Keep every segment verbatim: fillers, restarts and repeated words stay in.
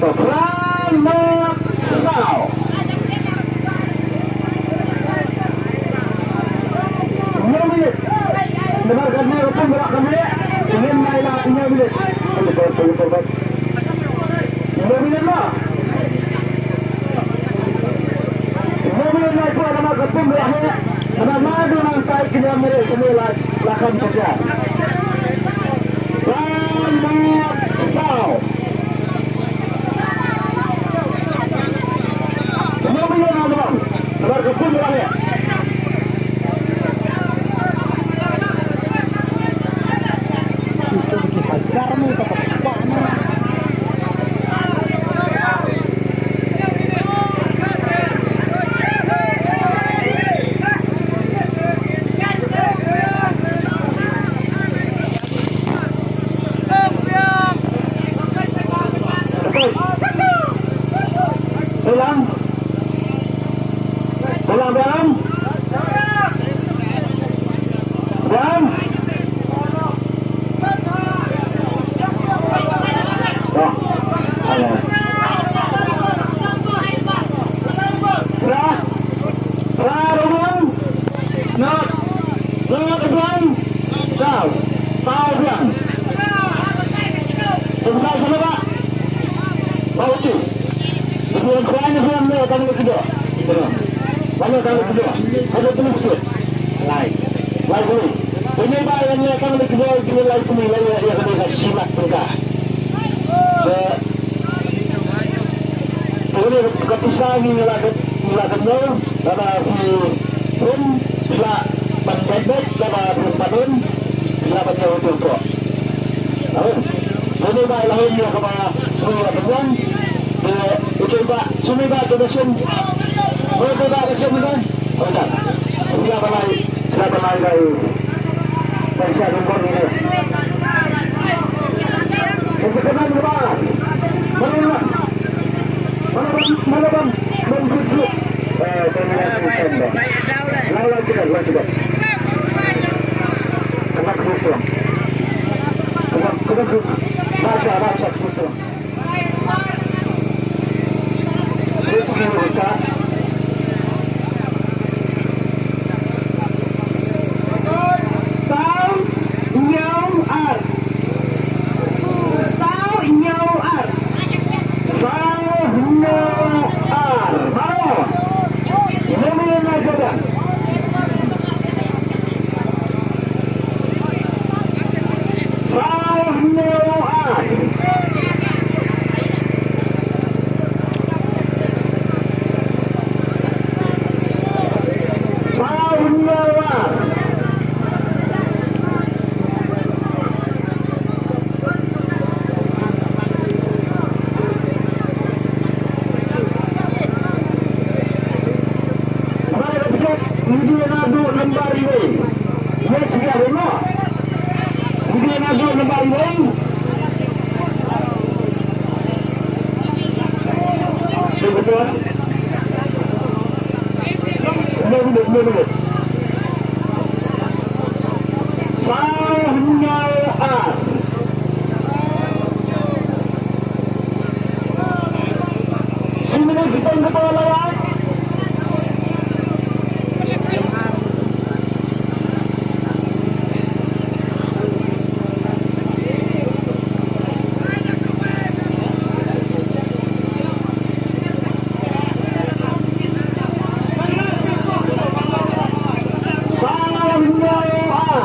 Phra, nod, saw. Hynñiew minit. Namar katne ka pun ba la kham leh. Ngin ai lad hynñiew minit. Hynñiew minit ma. Hynñiew minit la pun namar ka pun ba la kham leh. Namar ma dei nang tai kine minit kine la, la kham pyrshah. Phra, nod, saw. Ulang. Ulang, ulang. Ulang. Oh, ayo. Phra. Phra, ulang. Nod. Nod, ulang. Saw. Saw biang. Tungkai sama ba. Ba uti. Ibu yang kuat ni biang ni akan kita. Mana akan kita? Ada tulis tu. Lai. Lai ni. Ini ba yang ni akan kita, kita lai sini, lai ya, ya, kami kasih mak tungkai. Ke, ini kepisah ni lah ke, lah ke nol. Lada phi pun, phi lah ban beit beit, lada phi pynbeit, phi lah ban ïoh utu utu. Lalu, ini ba lain ïa kaba phi ïa pynbeit, ïa utu ba, sini ba tu ba shin. Utu ba ba shin kan. Utu. Phi lah ban lai, phi lah ban lai lai. Pisa nombor ni. Pisa nombor. Mana, mana? Mana bang? Mana bang? Bang Jujur. Eh, terminal September. Lawan juga, lawan juga. Kena Kristo. Kena, kena Kristo. Baca, baca Kristo. Kristo kita. Saw hynñiew ar. Saw hynñiew ar. Saw hynñiew ar. Mano? Lemilena jadang. Saw hynñiew ar. Saw hynñiew ar. Ba ka tiket, ngi dei naduh nombar iwei. Ïa, shisha, wei mo. Ngi dei naduh nombar iwei. Betul. Nombar iwei, nombar iwei. Saw hynñiew ar. Shi minit shiphew ka por la wan. Saw hynñiew ar.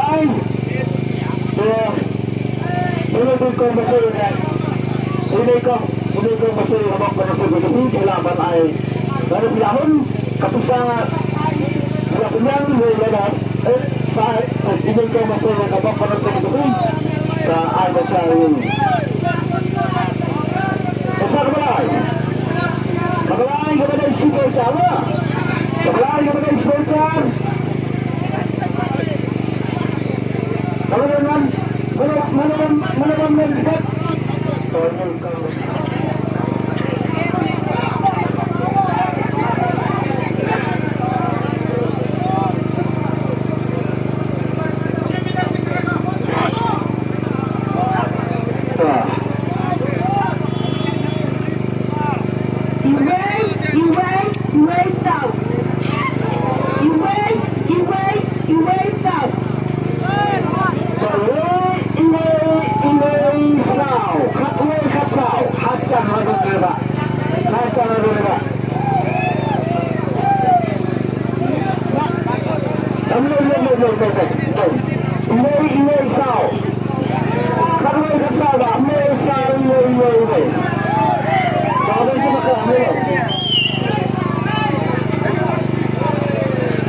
Kaba ai. Te, shu leit kong ba shu leit. Shu leit kong, shu leit kong ba shu leit, ba kong ba shu leit, ki la ban ai. Ba leit phi la hun, ka pisa, phi la pynbiang, leit leit. Eh, sa, eh, shu leit kong ba shu leit, ba kong ba shu leit, sa ai ba shu leit. Pisa kaba lai. Kaba lai kaba dei shi voucher, wa. Kaba lai kaba dei shi voucher. Kaba lai man, mana, mana, mana, mana, mana, mana. Iwei, iwei, iwei saw. Iwei, iwei, iwei saw. Iwei, iwei, iwei saw. Khatwei, khatsaw. Hajan haduh leba. Hajan haduh leba. Iwei, iwei, iwei saw. Khatwei, khatsaw, ba, iwei saw, iwei, iwei, iwei. Ba, ba, ba, ba, ba.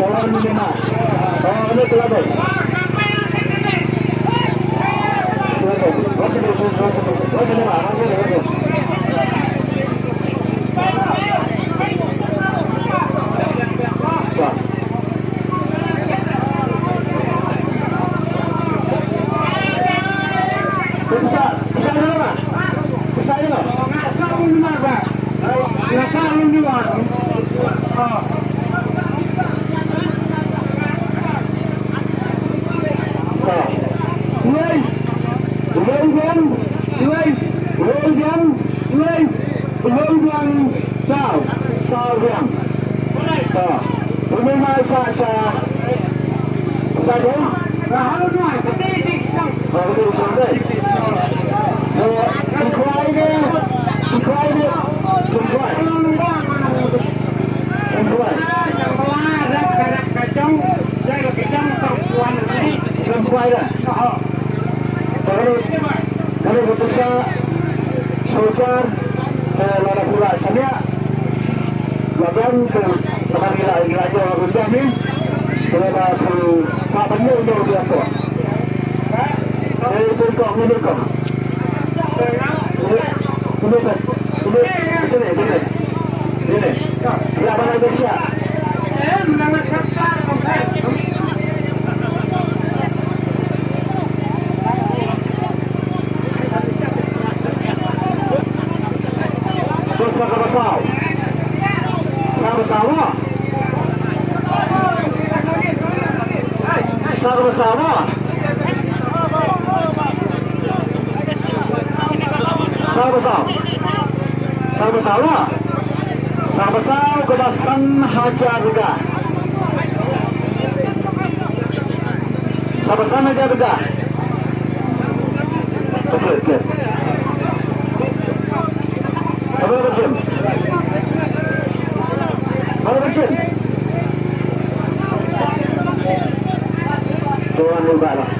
Orang ni mana? Oh, ini kelabang. Wei, wei biang, wei, wei biang, wei, wei biang, saw, saw biang. Ah, wei mai sa, sa, sa biang. Ah, wei sa biang. Wei, wei kwai de, wei kwai de, wei kwai. Wei kwai. Wei kwai de. Ka ri, ka ri ka pisa, sojar, eh, lada pula sania, laban ke, laban ila, ila jo aku jamin, lada pu, pa panyo jo dia ko. Eh, itu kok, ini kok. Ini, ini, ini, ini, ini. Ini. Ya, mana dia siap? Sa kaba saw. Sa kaba saw. Sa kaba saw. Sa kaba saw. Sa kaba saw. Sa kaba saw kaba san hajar ka. Sa kaba san hajar ka. Okey, okey. Apa macam? Apa macam? Tuan lupa lah.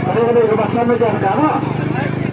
Ada, ada, ada, ada, ada, ada.